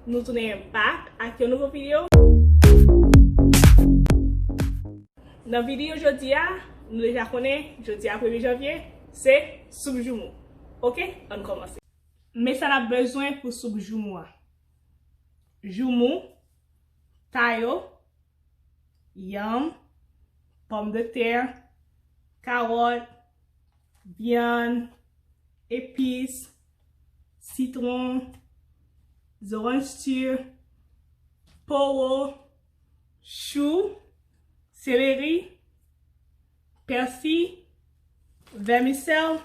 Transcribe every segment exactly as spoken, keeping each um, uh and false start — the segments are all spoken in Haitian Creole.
Nou tounen back ak yon nouvo videyo. Nan videyo jodi a, nou deja konnen, jodi a premye janvye, se soup joumou. Oke, ann kòmanse. Men sa n ap bezwen pou soup joumou a. Joumou, tayo, yanm, pòmdetè, kawòt, vyann, epis, sitwon, zoranj si, powo, chou, seleri, pèsi, vèmisèl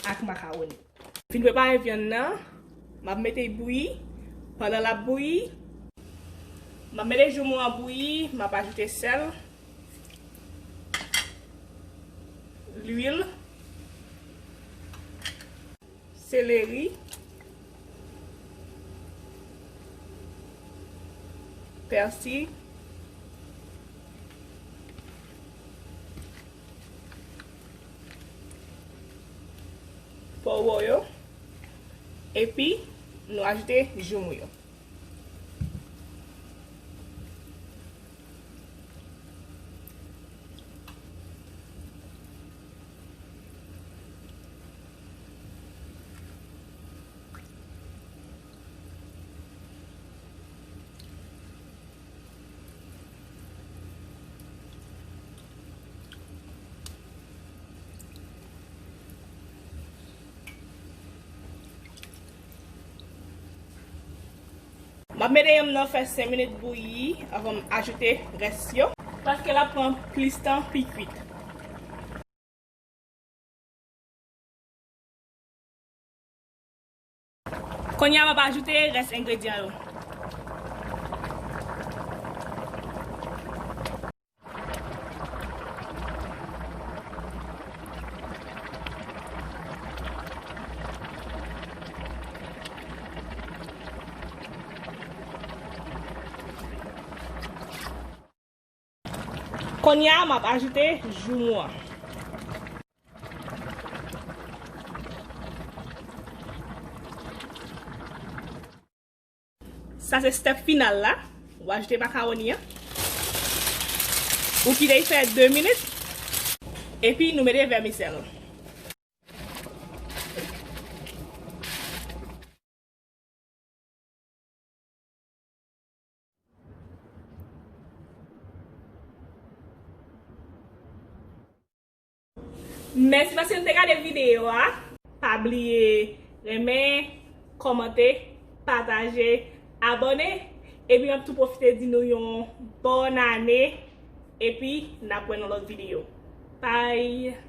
ak makawoni. Fin prepare vyann nan, m ap mete l bouyi. Pandan l ap bouyi, m ap mete joumou an bouyi, m ap ajoute sèl, lwil, seleri, pèsi, powo yo, epi nou ajoute joumou yo. M ap mete yanm nan fè senk minit bouyi anvan m ajoute rès yo. Paske l ap pran plis tan pi kwit. Kounye a, m ap ajoute rès engredyan yo. Kounye a, m ap ajoute joumou an. Sa se step final la. Ou ajoute makawoni an. Ou kite l fè de minit. Epi nou mete vèmisèl. Mèsi paske nou te gade videyo a. Pa bliye renmen, kòmante, pataje, abòne. Epi m ap tou pwofite di nou yon bòn ane. Epi n ap wè nan lòt videyo. Bye!